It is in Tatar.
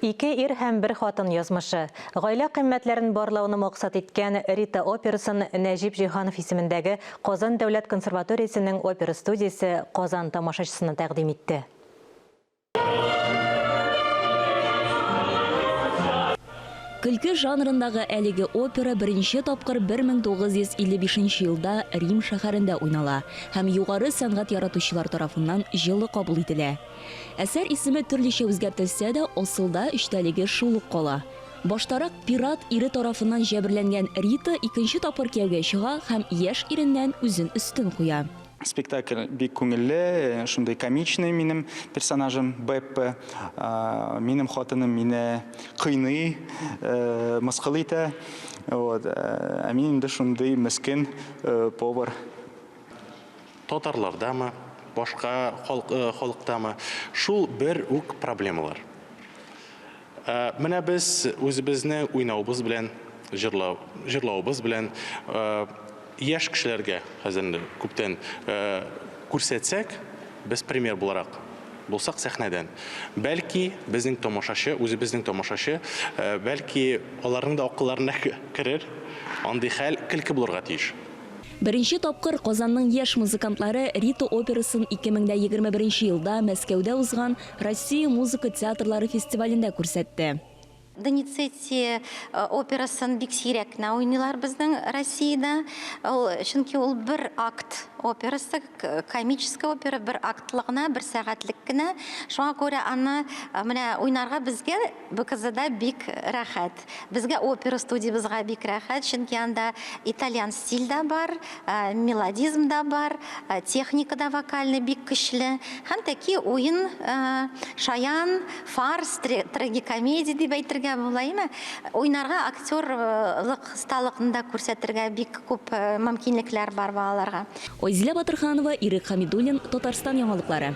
Ике ир һәм бер хатын язмышы. Гаилә кыйммәтләрен барлауны максат иткән Рита операсын Нәҗип Җиһанов исемендәге Казан дәүләт консерваториясенең опера студиясе Казан тамашачысына тәкъдим итте. Көлке жанрындагы әлеге опера беренче тапкыр 1955 нче елда Рим шәһәрендә уйнала һәм югары сәнгать яратучылар тарафыннан җылы кабул ителә. Әсәр исеме төрлечә үзгәртелсә дә, асылда эчтәлеге шул ук кала. Баштарак пират ире тарафыннан җәберләнгән Рита икенче тапкыр кияүгә чыга һәм яшь иреннән үзен өстен куя. Спектакль бик күңелле, шундый комичный минем персонажым Беппе. Минем хатыным мине кыйный, мыскыл итә. Вот. Ә мин инде шундый мескен повар. Татарлардамы, башка халыктамы, шул бер үк проблемалар. Менә без үзебезне уйнавыбыз белән, җырлау, җырлавыбыз белән яшь кешеләргә хәзер инде күптән күрсәтсәк, без пример буларак булсак сәхнәдән, бәлки безнең тамашачы, үзебезнең тамашачы, бәлки аларның да акылларына керер, андый хәл көлке булырга тиеш. Беренче тапкыр Казанның яшь музыкантлары Рита операсын 2021 елда Мәскәүдә узган Россия музыка театрлары фестивалендә күрсәтте. Доницетти операсын бик сирәк кенә уйныйлар безнең Россиядә. Ул, чөнки ул бер акт операсы, комическая опера, бер актлы гына, бер сәгатьлек кенә. Шуңа күрә аны менә уйнарга безгә БКЗда бик рәхәт. Безгә опера студиябезгә бик рәхәт, чөнки анда итальян стиль дә бар, мелодизм да бар, техника да вокальный бик көчле. Һәм тәки уен, шаян, фарс, трагикомедия дип әйтергә була, әйме? Уйнарга актерлык осталыкны да күрсәтергә бик күп мөмкинлекләр бар балаларга. Айзилә Батырханова, Ирек Хәмидуллин, Татарстан яңалыклары.